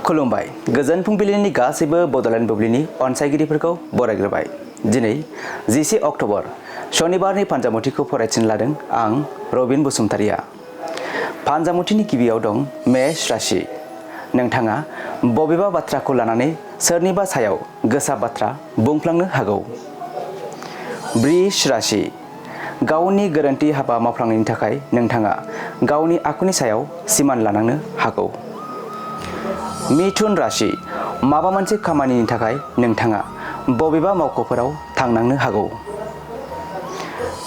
खुलुमबाय गोजोन फुंबिलिनि गासैबो बड'लेण्ड बुब्लिनि अनसायगिरिफोरखौ बरायग्रोबाय। दिनै 10 अक्ट'बर शनिबारनि फान्जामुथिखौ फरायथिनो लादों आं रबिन बसुमतारिया। फान्जामुथिनि गिबियाव दं मेष राशि। नोंथाङा बबेबा बाथ्राखौ लानानै सोरनिबा सायाव गोसा बाथ्रा बुंफ्लांनो हागौ। वृष राशि। गावनि गोरोन्थि हाबा मावफ्लांनायनि थाखाय नोंथाङा गावनि आखुनि सायाव सिमान लानांनो हागौ। मिथुन राशि। माबा मोनसे खामानिनि थाखाय नोंथाङा बबेबा मावख'फोराव थांनांनो हागौ।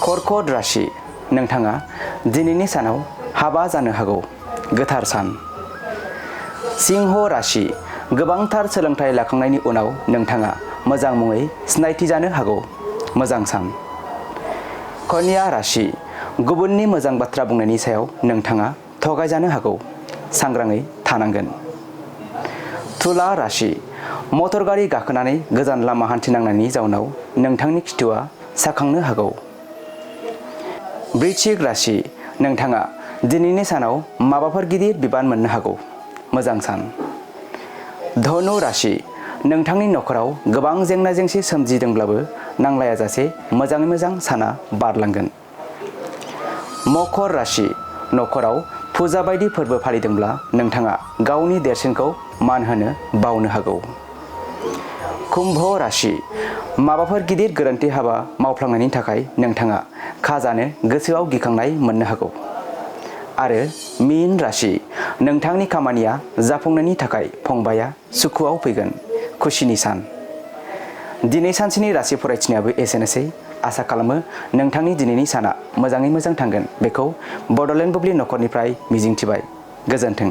कर्कट राशि। नोंथाङा दिनैनि सानाव हाबा जानो हागौ। गोथार सान। सिंह राशि। गोबांथार सोलोंथाइ लाखांनायनि उनाव नोंथाङा मोजां मुङै सिनायथि जानो हागौ। मोजां सान। कन्या राशि। गुबुननि मोजां बाथ्रा बुंनायनि सायाव नोंथाङा थगायजानो हागौ। सांग्राङै थानांगोन। तुला राशि। मटर गारि गाखोनानै गोजान लामा हान्थिनांनायनि जाउनाव नोंथांनि खिथुआ साखांनो हागौ। वृश्चिक राशि। नोंथाङा दिनैनि सानाव माबाफोर गिदिर बिबान मोननो हागौ। मोजां सान। धनु राशि। नोंथांनि नखराव गोबां जेंना जेंसि सोमजिदोंब्लाबो नांलायाजासे मोजाङै मोजां साना बारलांगोन। मकर राशि। नखराव फुजा बायदि फोरबो फालिदोंब्ला नोंथाङा गावनि देरसिनखौ मान होनो बावनो हागौ। कुम्भ राशि। माबाफोर गिदिर गोरोन्थि हाबा मावफ्लांनायनि थाखाय नोंथाङा खाजानो गोसोआव गिखांनाय मोननो हागौ। आरो मीन राशि। नोंथांनि खामानिया जाफुंनायनि थाखाय फंबाया सुखुआव फैगोन। खुसिनि सान। दिनै सानसेनि राशि फरायथिनायाबो एसेनोसै। आसा खालामो नोंथांनि दिनैनि साना मोजाङै मोजां थांगोन बेखौ बड'लेण्ड बुब्लि नखरनिफ्राय मिजिंथिबाय। गोजोन्थों।